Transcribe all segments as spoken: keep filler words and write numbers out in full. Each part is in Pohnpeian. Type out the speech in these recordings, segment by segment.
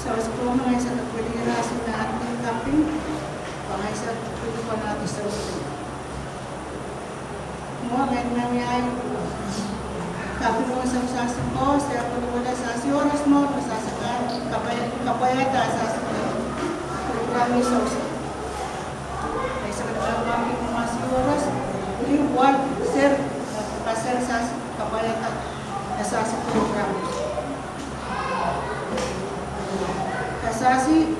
Sousko me ngehi sehse pwilihong Sahsi me ahneki kaping, pwe ngehi sehse pwilihong Sahsi. Mwo ngehi me wiahiong kaping ong Sahsi, Sahsi ko, se pwilihong Sahsi oaros mwo, Sahsi kan kapwaiada Sahsi program ni Sousko. Ngehi sehse kaping ong Sahsi oaros, ih ward, ser, pastor Sahsi kapwaiada Sahsi program. Sahsi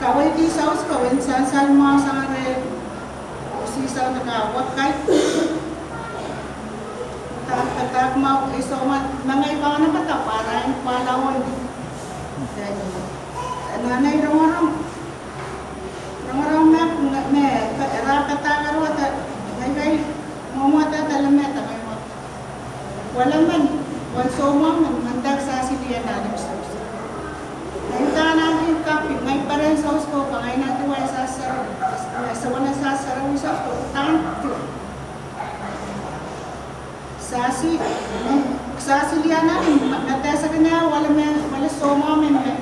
kaweidih Sousko en sansal mwahu sang reh, oh sihsang deka wakai. Dah padahk mwahu, eh, soh mwahu, me ngehi kaunopadahr pwe arail pwalahng. Anahne rongorong, rongorong me, me, me, ira padahk karuhda, ngehi, ngehi, mwomwohda dahme, dahme, Welemen, wehn soumwahu men, mendahki Sahsi Lianalim Sousko. Ngehi uhdahn ahneki kaping, ngehi peren Sousko, pwe ngehi nda duwen Sahsi sarawi, eh, soangen Sahsi sarawi Sousko, uhdahn duwen. Sahsi, Sahsi Lianalim, me, me dehr sehse kene, welemen, wele soumwahu men, me,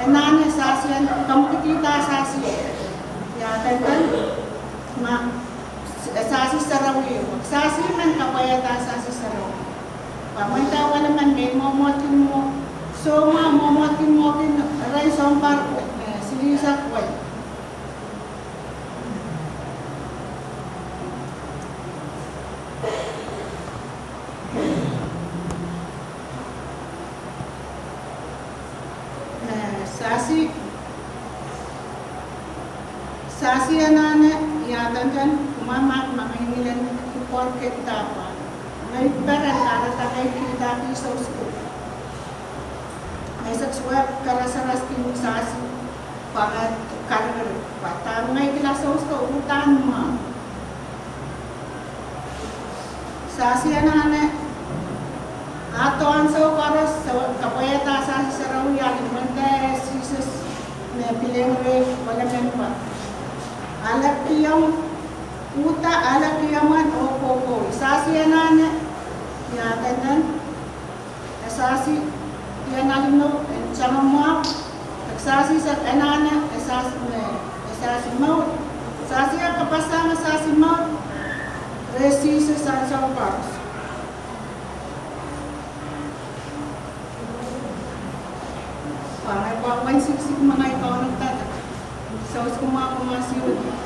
anahne Sahsi en, kamwekidihda Sahsi, ia, denden, ma, Sahsi sarawi, Sahsi men kapwaiada Sahsi sarawi. Pwe mwein dah welemen me mwomwohdkin mwo, soumwahu mwomwohdkin mwo kin, irail sounpar, eh, silihsek wei. Eh, Sahsi, Sahsi anahne, ia denden, kumwail mahmahsanih ngilen kupwur kehda pwe ngehi peren kahrehda ngehi kihda Sousko. Ngehi sehse wia karasaras kin Sahsi, pwe ngehi karasaras, pwe dahme ngehi kihla Sousko, uhdahn mwahu. Sahsi anahne, ah tohn sou koaros, sou kapwaiada Sahsi sarawi, ia ni mwende Sises me pil ong reh welemen pwe. Alehdi iang, uhda alehdi iang mwan oh kohkohwei. Sahsi anahne, ia denden, Sahsi Lianalim Souko, en tangomwahu, Sahsi sehse anahne, Sahsi me, Sahsi mour. Sahsi ah kapasang Sahsi mour, reh Sises ansou koaros. Pwe ngehi pahn wehn siksik me ngehi kaunopadahr. Sousko mwahu, mwahu Sahsi.